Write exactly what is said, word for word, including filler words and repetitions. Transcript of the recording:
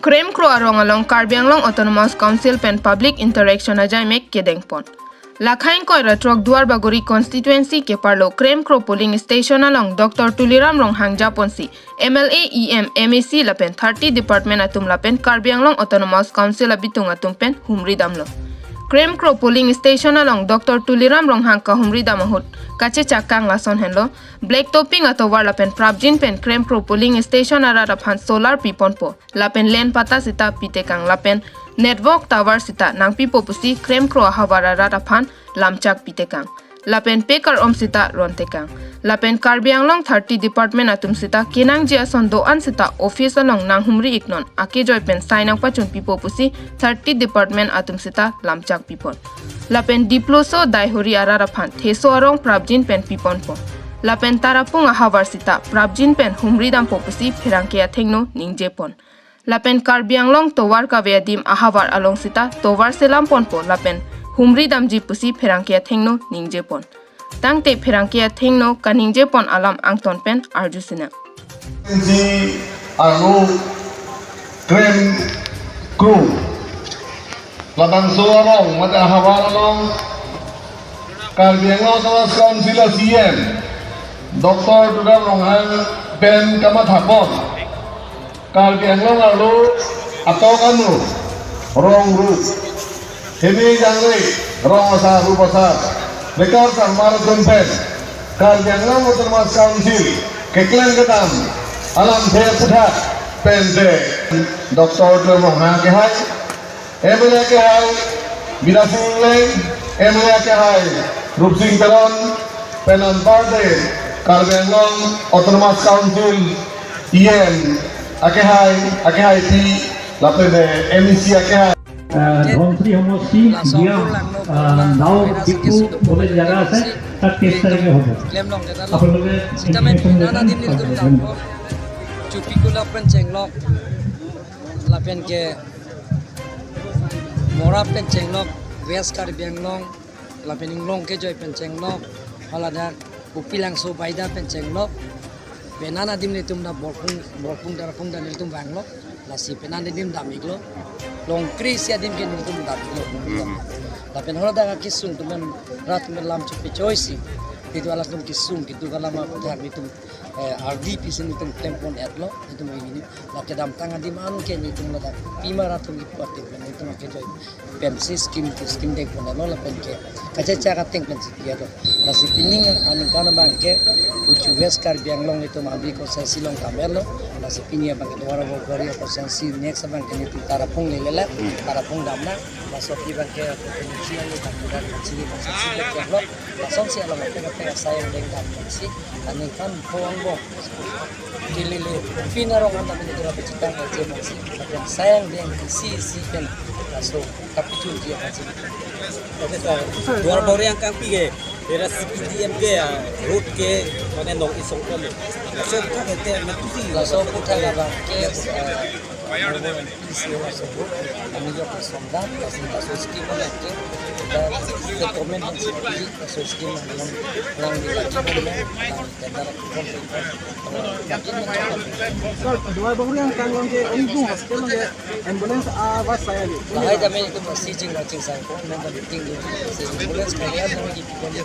Kremkro arong along Karbi Anglong Autonomous Council pen public interaction ajaimek kedengpon. Lakhai ingkoi ra throk Duarbagori constituency keparlo Kremkro polling station along Doctor Tuliram Ronghang japonsi M L A, E M, M A C lapen thirty department atum lapen Karbi Anglong Autonomous Council abitung atum pen humri damlo. Kremkro polling station along Doctor Tuliram Ronghang kahumri dam ahut kachechak kang lason henlo, black topping atovar lapen prapjin pen Kremkro polling station arat aphan solar piponpo, lapen len patta sita pitekang, lapen network tower sita nangpipo pusi Kremkro ahavar arat aphan lamchak pitekang, lapen pekar-om sita rontekang. Lapen Karbi Anglong thirty department atum sita kenangji ason do-an sita office along nanghumri iknon, akejoi pen sai nangpachun pipo pusi thirty department atum sita lamchak pipon. Lapen Dipluso Daihori arat aphan theso arong prapjin pen piponpo. Lapen Tarapung ahavar sita prapjin pen humri dampo pusi pherangke athengno ningjepon. Lapen Karbi Anglong tovar kave adim ahavar along sita tovar selamponpo lapen humri damji pusi pherangke athengno ningjepon. Tangte pherangke athengno kaningjepon alam angton pen arjusinang. Ji anu Kremkro labangso arong mate ahavar along Karbi Anglong Autonomous Council a C M Doctor Tuliram Ronghang pen kamathapon Karbi Anglong arlo atok anu, rong rup, hini jangre, rong asar, rup asar, lekar sarmar atum pen Karbi Anglong Autonomous Council keklem kedam alamthe aputhak pen de Doctor Tuliram Ronghang akehai, M L A akehai Bidya Sing Engleng, M L A akehai Rupsing Teron, pen anparta Karbi Anglong Autonomous Council E M akehai, akehaipi, lapen M A C akehai. আহ, ধনশিৰি সমষ্টি দিয়া, আহ, নাও ডিপু বুলি জেগা আছে, তাত তেইছ তাৰিখে হ'ব। আপোনালোকে information এটা পাব। Chupikula pen chenglok, lapen ke Mora pen chenglok, West Karbi Anglong, lapen inglong kejoi pen chenglok, haladak Upilangso Baida pen chenglok, penan adim nelitum dak Borpung, Borpung Tarapung dak nelitum vanglo, lasi penan adim dam-iklo, Longkri isi adim ke nelitum dam-iklo. Hmm. Lapen haladak akesung atum pen rat atum pen lam chepechoisi, itum halatum kesung keduk alam aputhak nelitum, eh, ardi pisi nelitum klempon-etlo, nelitum ini. La kedamtang adim an ke nelitum ladak pima rat atum kipu atum pen nelitum akejoi pensi scheme, scheme dengponlo lapen ke kachechak ateng pensi kiado. Lasi pining aningkan abang ke uchu West Karbi Anglong nelitum Amri constituency along kamerlo. Lasi pini abang ke Duarbagori constituency, next abang ke nelitum Tarapung lelele, Tarapung damnang. Laso pi abang ke constituency along damnang, constituency constituency ke lo. Lasonsi alam ape ape asai angdeng damnangsi aningkan pho angbong kelele pin arong anta pini kira pecitang aja masih, tapi yang sayang dia isi isi kan laso kapichunji aja. Oke, sir. Duarbagori angkang pi ke, era C P D M ke ya, road ke, mane nong isong kali. Laso puthak ete, na tusi. Laso puthak abang ke, eh, isi laso road, kami juga personal, laso, laso scheme lagi, kita, kita komen dan seperti laso scheme yang, yang, yang dilakukan, yang tender Sir, Duarbagori angkang along ke ongdung hospital along ke ambulance awas saya ni. Lahai dame itu masih jing racing sangko, memang penting di si ambulance kalian yang di Kipon dia.